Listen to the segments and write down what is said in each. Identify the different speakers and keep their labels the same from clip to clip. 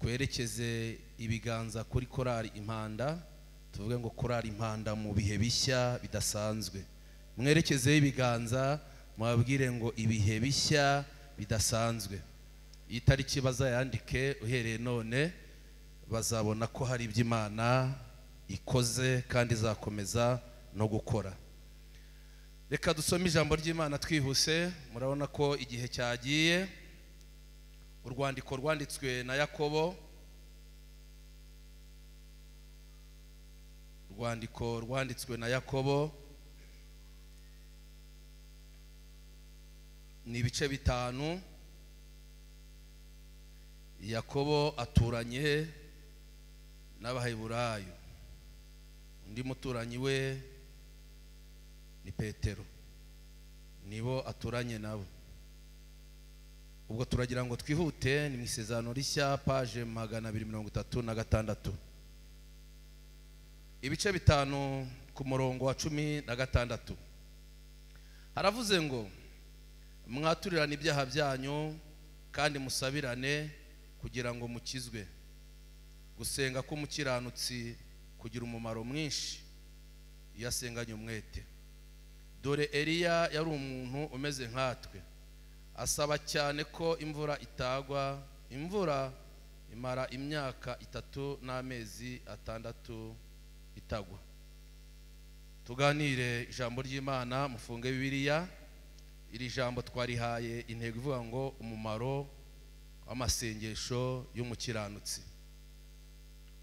Speaker 1: Twerekeze ibiganza kuri korali Impanda, tuvuge ngo korali Impanda mu bihe bishya bidasanzwe. Mwerekezeho ibiganza mubabwire ngo ibihe bishya bidasanzwe. Iyi tariki bazayandike uhereye none, bazabona ko hari ibyo Imana ikoze kandi izakomeza no gukora. Reka dusome ijambo ry'Imana twihuse, murabona ko igihe cyagiye. Urwandiko rwanditswe na Yakobo, urwandiko rwanditswe na Yakobo ni ibice 5. Yakobo aturanye n'Abaheburayo, undi muturanyi we ni Petero, nibo aturanye nabo. Ubwo turagira ngo twihute, ni mu Isezerano Rishya page 236, ibice 5 ku murongo wa 16. Haravuze ngo mwaturirane ibyaha byanyu kandi musabirane kugira ngo mukizwe. Gusenga k'umukiranutsi kugira umumaro mwinshi iyo asenganye umwete. Dore Eliya yari umuntu umeze nkatwe, asaba cyane ko imvura itagwa, imvura imara imyaka 3 n'amezi 6 itagwa. Tuganire ijambo ry'Imana, mufunge Bibiliya. Iri jambo twarihaye intego ivuga ngo umumaro w'amasengesho y'umukiranutsi.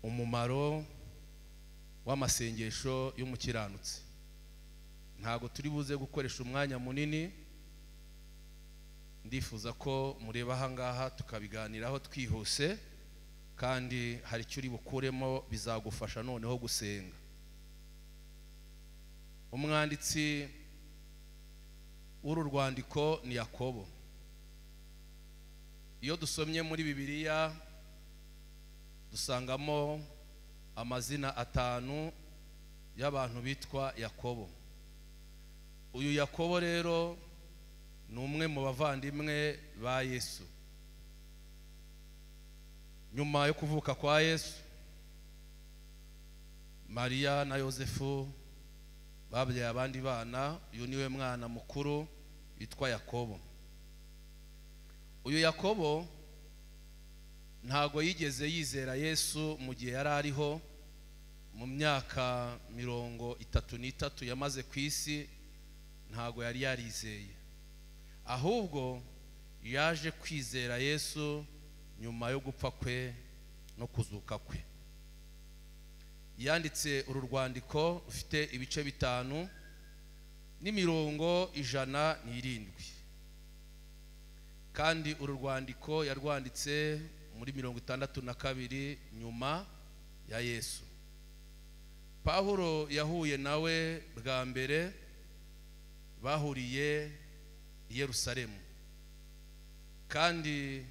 Speaker 1: Umumaro w'amasengesho y'umukiranutsi. Ntago turi buze gukoresha umwanya munini, ndifuza ko mureba ahangaha tukabiganiraho twihuse, kandi hari icyo uri bukuremo bizagufasha noneho gusenga. Umwanditsi w'uru rwandiko ni Yakobo. Iyo dusomye muri Bibiliya dusangamo amazina 5 y'abantu bitwa Yakobo. Uyu Yakobo rero ni umwe mu bavandimwe ba Yesu. Nyuma yo kuvuka kwa Yesu, Mariya na Yosefu babyaye abandi bana. Uyu niwe mwana mukuru witwa Yakobo. Uyu Yakobo ntago yigeze yizera Yesu mu gihe yari ariho. Mu myaka 33 yamaze ku isi ntago yari yarizeye, ahubwo yaje kwizera Yesu nyuma yo gupfa kwe no kuzuka kwe. Yanditse uru rwandiko rufite ibice 5 n'imirongo 107, kandi uru rwandiko yarwanditse muri 62 nyuma ya Yesu. Pawulo yahuye nawe bwa mbere bahuriye i Yerusalemu, kandi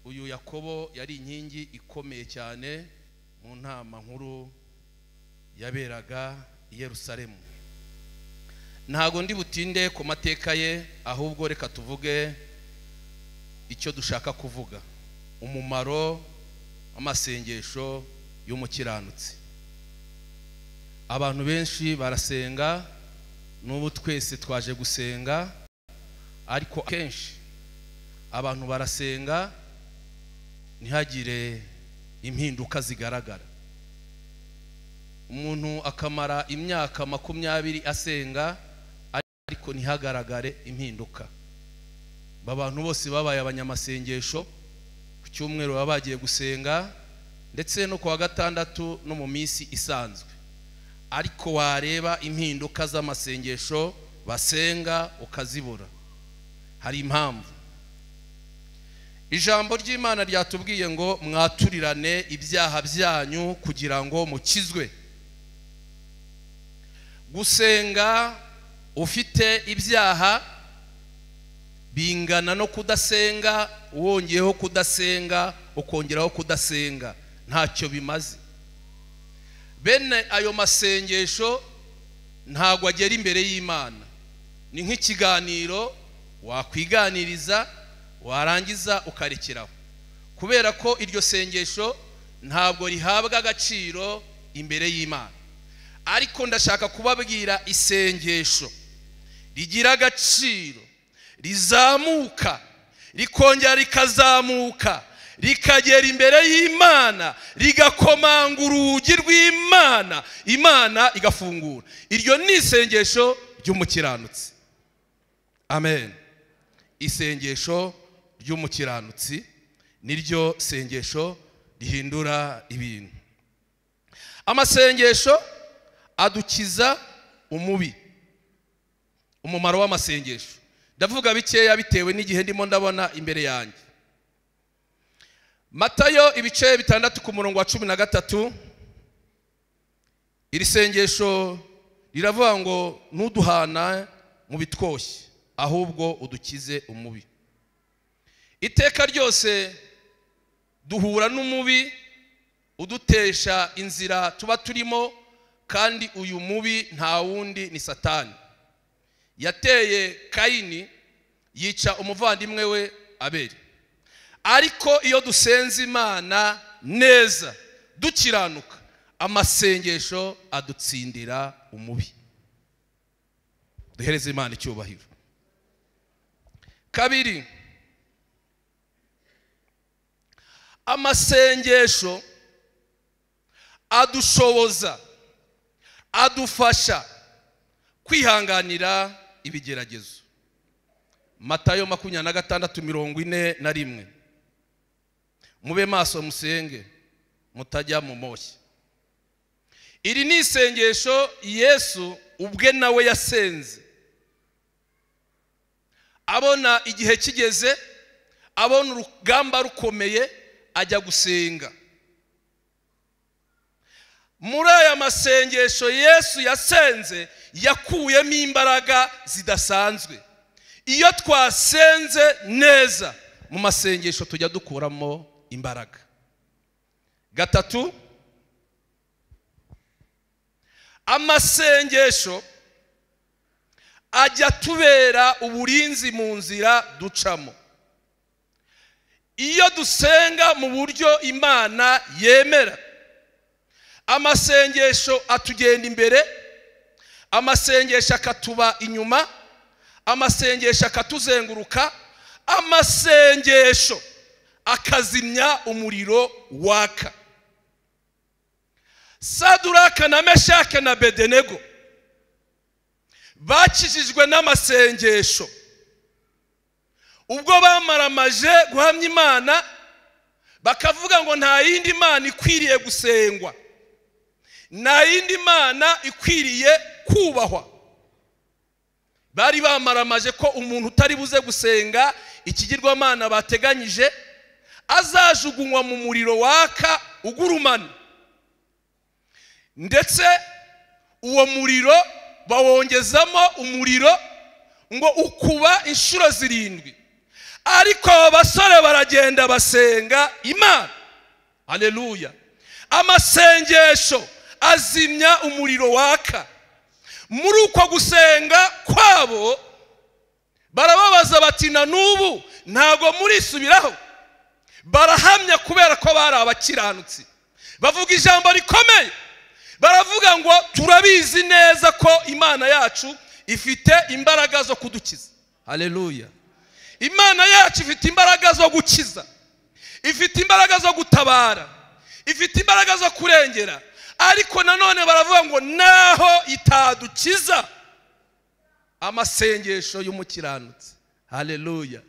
Speaker 1: uyu Yakobo yari inkingi ikomeye cyane mu ntama nkuru yaberaga i Yerusalemu. Ntago ndi butinde ku mateka ye, ahubwo reka tuvuge icyo dushaka kuvuga: umumaro w'amasengesho y'umukiranutsi. Abantu benshi barasenga, n'ubu twese twaje gusenga, ariko akenshi abantu barasenga ntihagire impinduka zigaragara. Umuntu akamara imyaka 20 asenga ariko ntihagaragare impinduka. Abantu bose babaye abanyamasengesho, ku cyumweru baba bagiye gusenga, ndetse no kuwa gatandatu no mu minsi isanzwe, ariko wareba impinduka z'amasengesho basenga ukazibura. Hari impamvu. Ijambo ry'Imana ryatubwiye ngo mwaturirane ibyaha byanyu kugira ngo mukizwe. Gusenga ufite ibyaha bingana no kudasenga, wongeyeho kudasenga ukongeraho kudasenga, ntacyo bimaze. Bene ayo masengesho ntago agera imbere y'Imana. Ni nk'ikiganiro wakwiganiriza warangiza ukarekeraho. Kubera ko iryo sengesho ntabwo rihabwa agaciro imbere y'Imana. Ariko ndashaka kubabwira isengesho rigira agaciro, rizamuka, rikongera rikazamuka, rikagera imbere y'Imana, rigakomanga urugi rw'Imana, Imana igafungura. Iryo ni isengesho ry'umukiranutsi. Amen. Isengesho ry'umukiranutsi niryo sengesho rihindura ibintu. Amasengesho adukiza umubi. Umumaro w'amasengesho ndavuga bikeya bitewe n'igihe ndimo ndabona imbere yanjye. Matayo ibice 6 ku murongo wa 13, iri sengesho riravuga ngo ntuduhana mu bitwoshye ahubwo udukize umubi. Iteka ryose duhura n'umubi udutesha inzira tuba turimo, kandi uyu mubi nta wundi ni Satani. Yateye Kayini yica umuvandimwe we Abeli. Ariko iyo dusenze Imana neza dukiranuka, amasengesho adutsindira umubi. Duhereze Imana icyubahiro. Kabiri, amasengesho adushoboza, adufasha kwihanganira ibigeragezo. Matayo 26:41. Mube maso musenge mutajya mu moshyi. Iri ni isengesho Yesu ubwe nawe yasenze abona igihe kigeze, abona urugamba rukomeye, ajya gusenga. Muri aya masengesho Yesu yasenze yakuyemo imbaraga zidasanzwe. Iyo twasenze neza mu masengesho tujya dukuramo imbaraga. Gatatu, amasengesho ajya tubera uburinzi mu nzira ducamo. Iyo dusenga mu buryo Imana yemera, amasengesho atugenda imbere, amasengesho akatuba inyuma, amasengesho akatuzenguruka, amasengesho akazimya umuriro waka. Saduraka na Meshake na Bedenego bakijijwe n'amasengesho. Ubwo bamaramaje guhamya Imana, bakavuga ngo nta yindi Mana ikwiriye gusengwa, nta yindi Mana ikwiriye kubahwa. Bari bamaramaje ko umuntu utari buze gusenga ikigirwamana bateganyije azajugunywa mu muriro waka ugurumana. Ndetse uwo muriro bawongezamo umuriro ngo ukuba inshuro 7. Ariko aba basore baragenda basenga Imana. Haleluya. Amasengesho azimya umuriro waka. Muri uko gusenga kwabo barababaza bati na n'ubu ntago murisubiraho. Barahamya kubera ko bari abakiranutsi. Bavuga ijambo rikomeye, baravuga ngo turabizi neza ko Imana yacu ifite imbaraga zo kudukiza. Haleluya. Imana yacu ifite imbaraga zo gukiza, ifite imbaraga zo gutabara, ifite imbaraga zo kurengera. Ariko nanone baravuga ngo naho itadukiza, amasengesho y'umukiranutsi. Haleluya.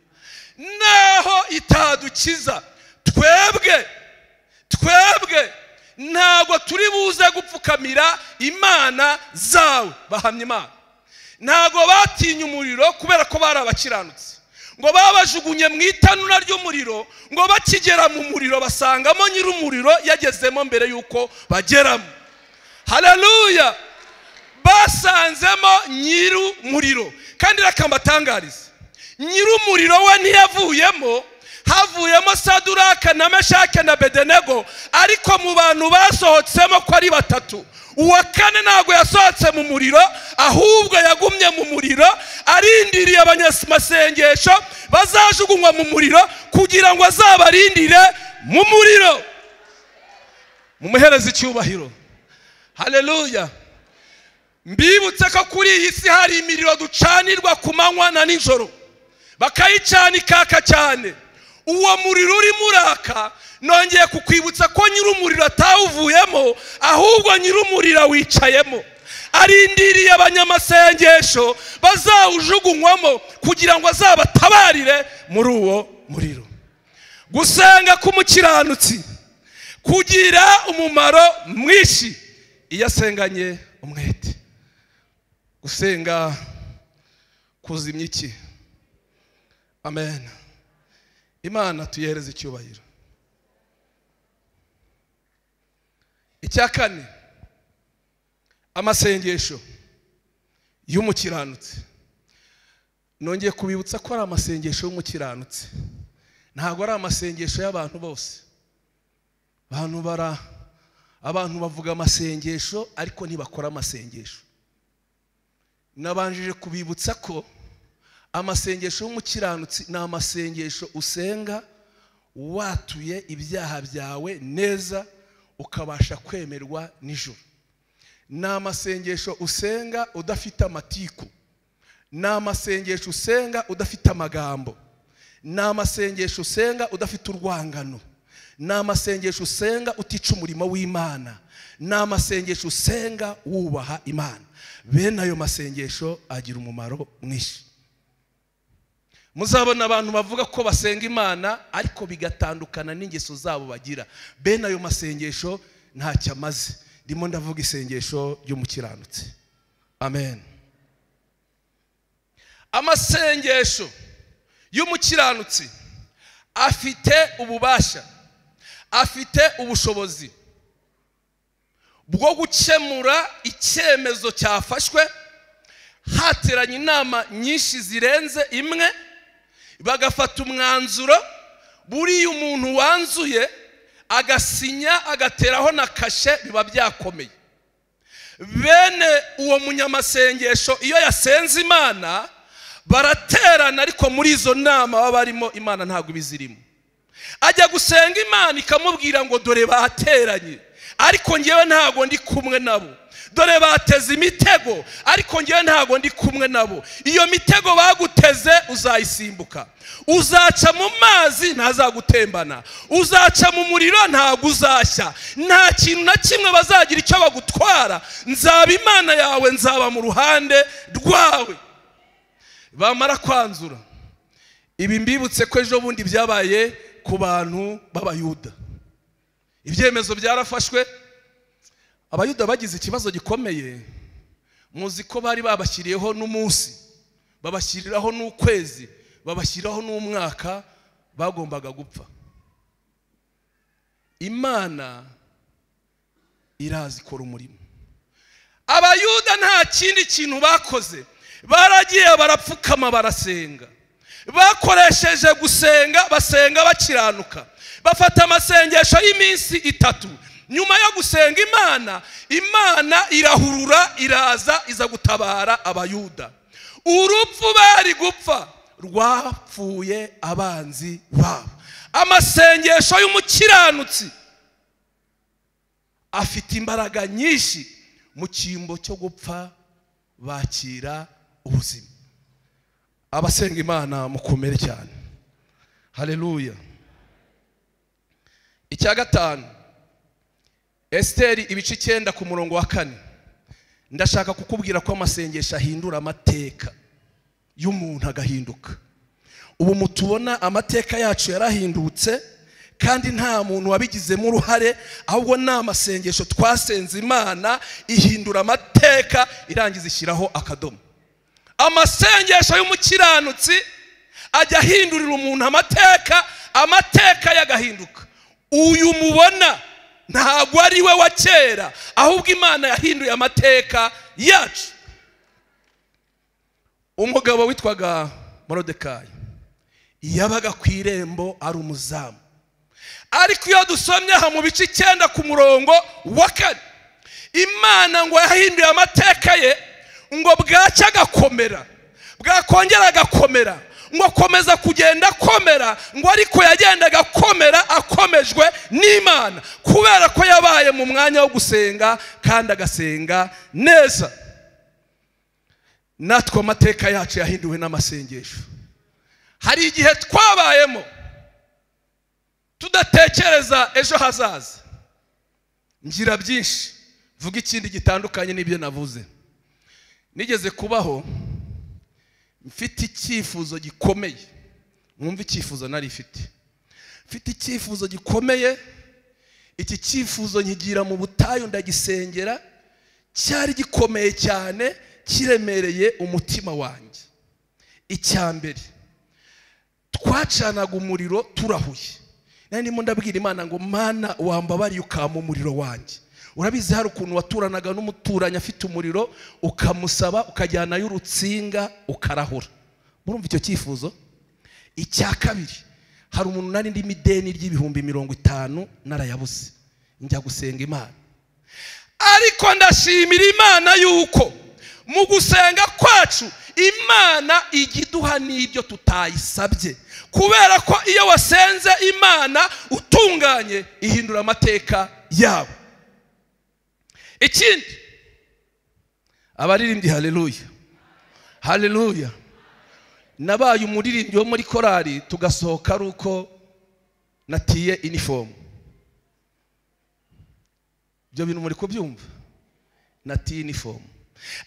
Speaker 1: Naho itadukiza, twebwe ntabwo turi buze gupfukamira Imana zawe. Bahamya Imana. Ntabwo batinya umuriro kubera ko bari abakiranutsi. Ngo babajugunye mu itanura ry'umuriro, ngo bakigera mu muriro basangamo nyir'umuriro yagezemo mbere yuko bageramo. Haleluya. Basanzemo nyir'umuriro. Kandi reka mbatangarize, nyir'umuriro we ntiyavuyemo, Havuyemo Saduraka na Meshake na Bedenego, ariko mu bantu basohotsemo ko ari batatu, uwa kane ntabwo yasohotse mu muriro, ahubwo yagumye mu muriro arindiriye abanyamasengesho bazajugunywa mu muriro kugira ngo azabarindire mu muriro. Mumuhereze icyubahiro. Haleluya. Mbibutse ko kuri iyi si hari imiriro ducanirwa ku manywa na nijoro, bakayicana ikaka cyane. Uwo muriro urimo uraka, nongeye kukwibutsa ko nyir'umuriro atawuvuyemo, ahubwo nyir'umuriro wicayemo, arindiriye abanyamasengesho bazawujugunywamo kugira ngo azabatabarire muri uwo muriro. Gusenga k'umukiranutsi kugira umumaro mwinshi iyo asenganye umwete. Gusenga kuzimya iki? Amen. Imana tuyihereze icyubahiro. Icya kane, amasengesho y'umukiranutsi. Nongeye kubibutsa ko ari amasengesho y'umukiranutsi, ntabwo ari amasengesho y'abantu bose. Abantu bavuga amasengesho ariko ntibakora amasengesho. Nabanjije kubibutsa ko amasengesho y'umukiranutsi ni amasengesho usenga watuye ibyaha byawe neza ukabasha kwemerwa nijoro. Ni amasengesho usenga udafite amatiku, ni amasengesho usenga udafite amagambo, ni amasengesho usenga udafite urwangano, ni amasengesho usenga utica umurimo w'Imana, ni amasengesho usenga wubaha Imana. Bene ayo masengesho agira umumaro mwinshi. Muzabona abantu bavuga ko basenga Imana ariko bigatandukana n'ingeso zabo bagira. Bene ayo masengesho ntacyo amaze. Ndimo ndavuga isengesho ry'umukiranutsi. Amen. Amasengesho y'umukiranutsi afite ububasha, afite ubushobozi bwo gukemura icyemezo cyafashwe hateranye inama nyinshi zirenze imwe, bagafata umwanzuro. Buriya umuntu wanzuye agasinya agateraho na kashe biba byakomeye. Bene uwo munyamasengesho iyo yasenze Imana baraterana, ariko muri izo nama baba barimo Imana ntabwo ibizirimo. Ajya gusenga Imana ikamubwira ngo dore bateranye, ariko ngewe ntabwo ndi kumwe nabo. Dore bateze imitego, ariko ngewe ntabwo ndi kumwe nabo. Iyo mitego baguteze uzayisimbuka. Uzaca mu mazi ntazagutembana, uzaca mu muriro ntabwo uzashya. Nta kintu na kimwe bazagira icyo bagutwara. Nzaba Imana yawe, nzaba mu ruhande rwawe. Bamara kwanzura ibi, mbibutse ko ejo bundi byabaye ku bantu b'Abayuda. Ibyemezo byarafashwe. Abayuda bagize ikibazo gikomeye. Muzi ko bari babashyiriyeho n'umunsi, babashyiriraho n'ukwezi, babashyiraho n'umwaka bagombaga gupfa. Imana irazi ikora umurimo. Abayuda nta kindi kintu bakoze, baragiye barapfukama barasenga. Bakoresheje gusenga, basenga bakiranuka. Bafata amasengesho y'iminsi itatu. Nyuma yo gusenga Imana, Imana irahurura iraza iza gutabara Abayuda. Urupfu bari gupfa rwapfuye abanzi babo. Amasengesho y'umukiranutsi afite imbaraga nyinshi. Mu cyimbo cyo gupfa bakira ubuzima. Abasenga Imana mukomere cyane. Haleluya. Icya gatanu, Esteri ibice 9 ku murongo wa 4. Ndashaka kukubwira ko amasengesho ahindura amateka y'umuntu agahinduka. Ubu mutubona amateka yacu yarahindutse, kandi nta muntu wabigizemo uruhare, ahubwo ni amasengesho twasenze Imana ihindura amateka, irangiza ishyiraho akadomo. Amasengesho y'umukiranutsi ajya ahindurira umuntu amateka, amateka yagahinduka. Uyu mubona ntabwo ari we wa kera, ahubwo Imana yahinduye amateka yacu. Umugabo witwaga Morodekayi, Yabaga ku irembo ari umuzamu. Ariko iyo dusomye aha mu bice 9 ku murongo wa 4, Imana ngo yahinduye amateka ye, ngo bwacya agakomera, bwakongera agakomera, ngo akomeza kugenda akomera, ngo ariko yagendaga akomera akomejwe n'Imana, kubera ko yabaye mu mwanya wo gusenga kandi agasenga neza. Natwe amateka yacu yahinduwe n'amasengesho. Hari igihe twabayemo tudatekereza ejo hazaza. Ngira byinshi vuga ikindi gitandukanye n'ibyo navuze. Nigeze kubaho mfite icyifuzo gikomeye. Mwumva icyifuzo nari mfite. Mfite icyifuzo gikomeye. Iki cyifuzo nkigira mu butayu ndagisengera, cyari gikomeye cyane, kiremereye umutima wanjye. Icya mbere, twacanaga umuriro turahuye. Nari ndimo ndabwira Imana ngo Mana wambabariye ukampa umuriro wanjye. Urabizi hari ukuntu waturanaga n'umuturanyi afite umuriro, ukamusaba ukajyanayo urutsinga ukarahura. Murumva icyo cyifuzo? Icya kabiri, hari umuntu nari ndimo ideni ry'ibihumbi 50 narayabuze, njya gusenga Imana. Ariko ndashimira Imana yuko mu gusenga kwacu Imana igiduha n'ibyo tutayisabye, kubera ko iyo wasenze Imana utunganye ihindura amateka yawe. Ikindi, abaririmbyi, haleluya haleluya. Nabaye umuririmbyi wo muri korali, tugasohoka ari uko natiye inifomu. Ibyo bintu muri kubyumva? Natiye inifomu.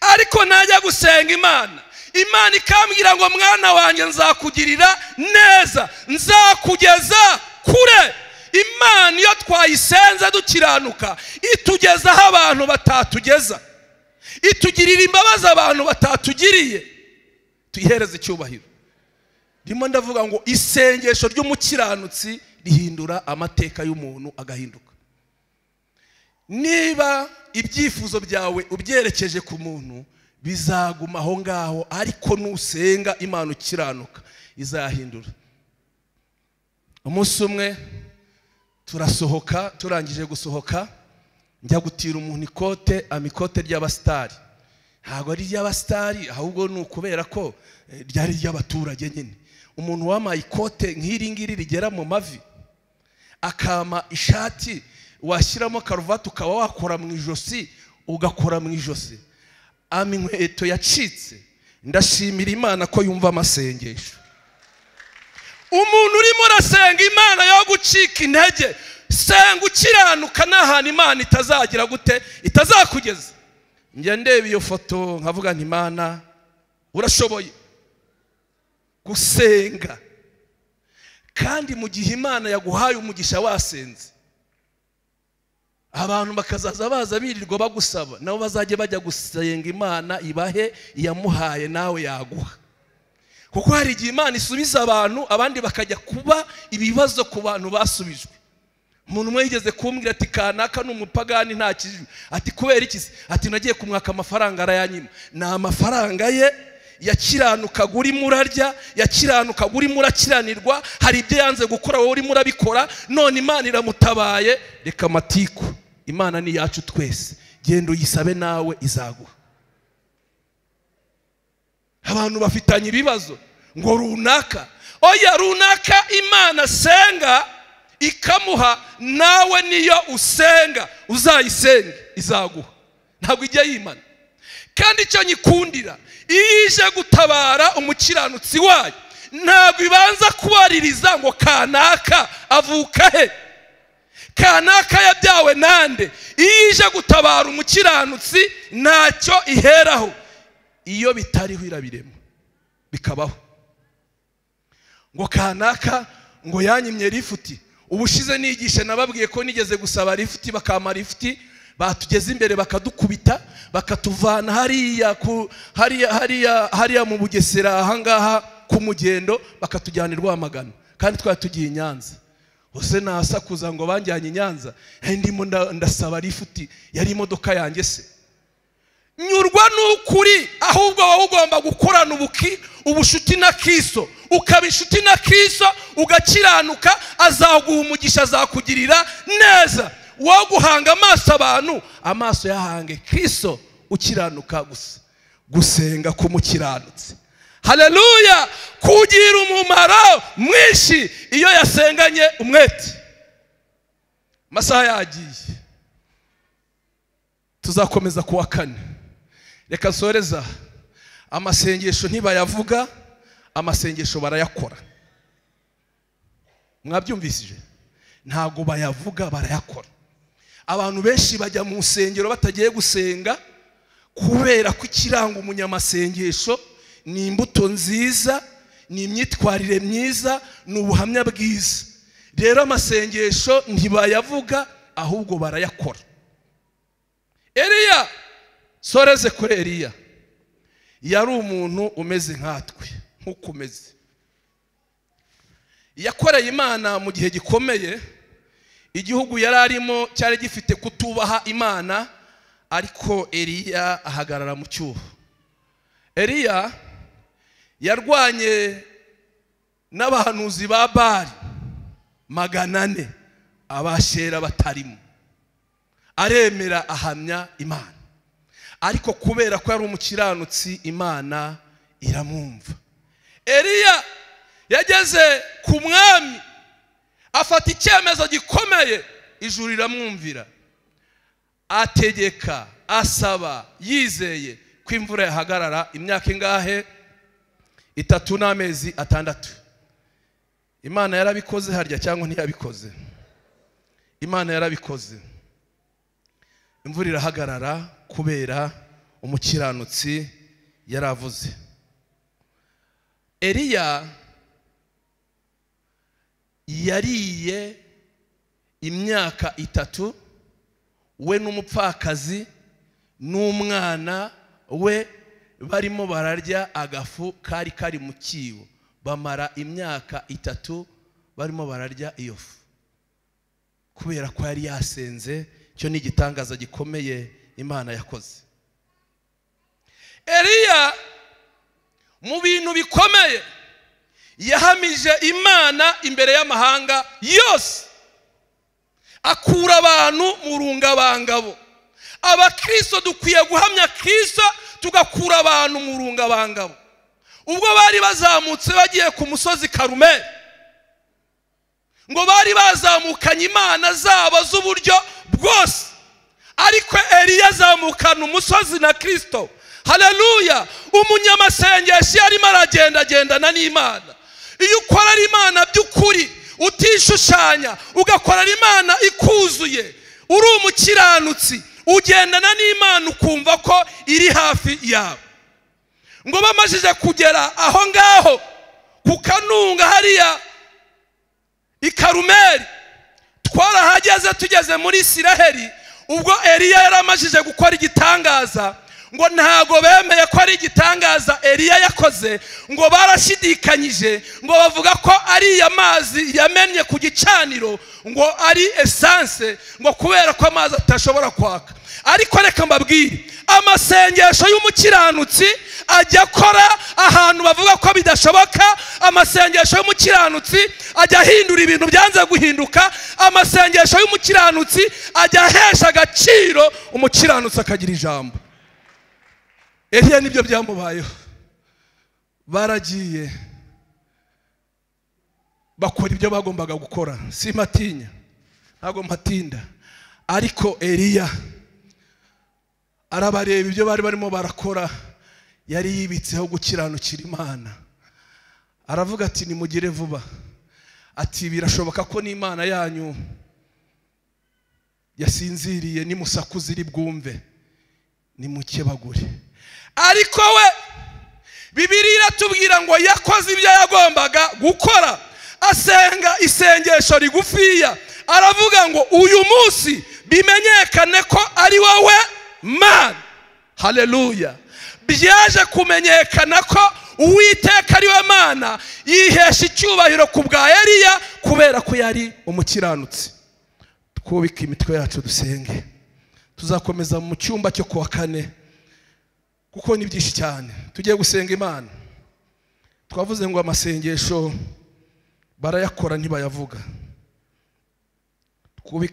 Speaker 1: Ariko najya gusenga Imana, Imana ikambwira ngo mwana wanjye nzakugirira neza, nzakugeza kure. Imana iyo twayisenze dukiranuka itugeza aho abantu batatugeza, itugirira imbabazi abantu batatugiriye. Tuyihereze icyubahiro. Ndimo ndavuga ngo isengesho ry'umukiranutsi rihindura amateka y'umuntu agahinduka. Niba ibyifuzo byawe ubyerekeje ku muntu bizaguma aho ngaho, ariko nusenga Imana ukiranuka izahindura. Umunsi umwe turasohoka, turangije gusohoka njya gutira umuntu ikote, amikote ry'abastari. Ntabwo ari ry'abastari, ahubwo ni ukubera ko ryari ry'abaturage nyine. Umuntu wamaye ikote nk'iri ngiri rigera mu mavi, akama ishati washyiramo karuvati ukaba wakora mu ijosi, ugakora mu ijosi, ama inkweto yacitse. Ndashimira Imana ko yumva amasengesho. Umuntu urimo arasenga Imana yo gucika intege, senga ukiranuka n'ahantu Imana itazagira gute, itazakugeza. Njya ndeba iyo foto nkavuga nti Imana urashoboye gusenga. Kandi mu gihe Imana yaguhaye umugisha wasenze, abantu bakazaza baza birirwa bagusaba, nabo bazajye bajya gusenga Imana ibahe iyamuhaye nawe yaguha. Kuko hari igihe Imana isubiza abantu, abandi bakajya kuba ibibazo ku bantu basubijwe. Umuntu umwe yigeze kumbwira ati kanaka ni umupagani nta kijwi. Ati kubera iki? Ati nagiye kumwaka amafaranga arayanyima. Ni amafaranga ye yakiranukaga urimo urarya, yakiranukaga urimo urakiranirwa, hari ibyo yanze gukora wowe urimo urabikora, none Imana iramutabaye. Reka amatiku, Imana ni yacu twese, genda uyisabe nawe izaguha. Abantu bafitanye ibibazo ngo runaka, oya runaka Imana senga ikamuha, nawe niyo usenga uzayisenge izaguha, ntabwo ijya yimana. Kandi icyo nyikundira, iyo ije gutabara umukiranutsi wayo ntabwo ibanza kubaririza ngo kanaka avuka he, kanaka yabyawe nande. Iyo ije gutabara umukiranutsi ntacyo iheraho, iyo bitariho irabirema bikabaho. Ngo kanaka ngo yanyimye rifuti. Ubushize nigishe nababwiye ko nigeze gusaba rifuti, bakamara rifuti, batugeze imbere bakadukubita, bakatuvana hariya hariya hariya hariya mu Bugesera ahangaha ku mugendo, bakatujyana i Rwamagana, kandi twari tugiye i Nyanza. Hose nasakuza ngo banjyanye i Nyanza, ndimo ndasaba rifuti, yari imodoka yanjye se. Nyurwa n'ukuri, ahubwo wowe ugomba gukorana ubushuti na Kristo, ukaba inshuti na Kristo, ugakiranuka, azaguha umugisha, azakugirira neza. Wo guhanga amaso abantu, amaso yahange Kristo ukiranuka gusa. Gusenga kumukiranutse, haleluya, kugira umumaro mwinshi iyo yasenganye umwete. Masaha yagiye, tuzakomeza kuwa kane. Reka nsoreza. Amasengesho ntibayavuga, amasengesho barayakora. Mwabyumvishije? Ntago bayavuga, barayakora. Abantu benshi bajya mu nsengero batagiye gusenga, kubera ko ikiranga umunyamasengesho ni imbuto nziza, ni imyitwarire myiza, ni ubuhamya bwiza. Rero amasengesho ntibayavuga, ahubwo barayakora. Eliya, soreze kuri Eliya, yari umuntu umeze nkatwe nk'uko umeze. Yakoreye Imana mu gihe gikomeye. Igihugu yari arimo cyari gifite kutubaha Imana, ariko Eliya ahagarara mu cyuho. Eliya yarwanye n'abahanuzi ba Bali 400, abashera batarimo. Aremera ahamya Imana, ariko kubera ko yari umukiranutsi Imana iramwumva. Eliya yageze ku mwami afata icyemezo gikomeye, ijuru riramwumvira. Ategeka, asaba, yizeye ko imvura yahagarara imyaka ingahe? 3 n'amezi 6. Imana yarabikoze harya cyangwa ntiyabikoze? Imana yarabikoze. Imvura irahagarara kubera umukiranutsi yaravuze. Eliya yariye imyaka 3, we n'umupfakazi n'umwana we barimo bararya agafu kari kari mu kibo. Bamara imyaka 3 barimo bararya iyo fu, kubera ko yari yasenze. Cyo ni igitangaza gikomeye Imana yakoze. Eliya mu bintu bikomeye yahamije Imana imbere y'amahanga yose, akura abantu mu rungabangabo. Abakristo dukwiye guhamya Kristo, tugakura abantu mu rungabangabo. Ubwo bari bazamutse bagiye ku musozi Karumeli, ngo bari bazamukanye imana zabo z'uburyo bwose, ariko Eliya azamukana umusozi na Kristo. Haleluya! Umunyamasengesho yarimo aragendagendana n'Imana. Iyo ukorera Imana by'ukuri, utishushanya, ugakorera Imana ikuzuye, uri umukiranutsi, ugendana n'Imana ukumva ko iri hafi yawe. Ngo bamajije kugera aho ngaho ku kanunga hariya i Karumeli, twarahageze tugeze muri Isiraheli. Ubwo Eliya yaramajije gukora igitangaza, ngo ntago bemeye ko ari igitangaza Eliya yakoze, ngo barashidikanyije, ngo bavuga ko ari amazi yamennye ku gicaniro, ngo ari essence, ngo kubera ko amazi atashobora kwaka. Ariko reka mbabwire, amasengesho y'umukiranutsi ajya akora ahantu bavuga ko bidashoboka. Amasengesho y'umukiranutsi ajya ahindura ibintu byanze guhinduka. Amasengesho y'umukiranutsi ajya ahesha agaciro umukiranutsi akagira ijambo. Eliya nibyo byamubayeho. Baragiye bakora ibyo bagombaga gukora. Simatinya, ntabwo mpatinda, ariko Eliya arabareba ibyo bari barimo barakora, yari yibitseho gukiranukira Imana. Aravuga ati nimugire vuba, ati birashoboka ko n'Imana yanyu yasinziriye, nimusakuza iri bwumve, nimukebagure. Ariko we Bibiliya iratubwira ngo yakoze ibyo yagombaga gukora, asenga isengesho rigufiya, aravuga ngo uyu munsi bimenyekane ko ari wowe Mana. Haleluya! Byaje kumenyekana ko Uwiteka ari we Mana, yihesha icyubahiro ku bwa Eliya kubera ko yari umukiranutsi. Twubike imitwe yacu dusenge. Tuzakomeza mu cyumba cyo kuwa kane, kuko ni byinshi cyane. Tugiye gusenga Imana. Twavuze ngo amasengesho barayakora ntibayavuga. Twubike.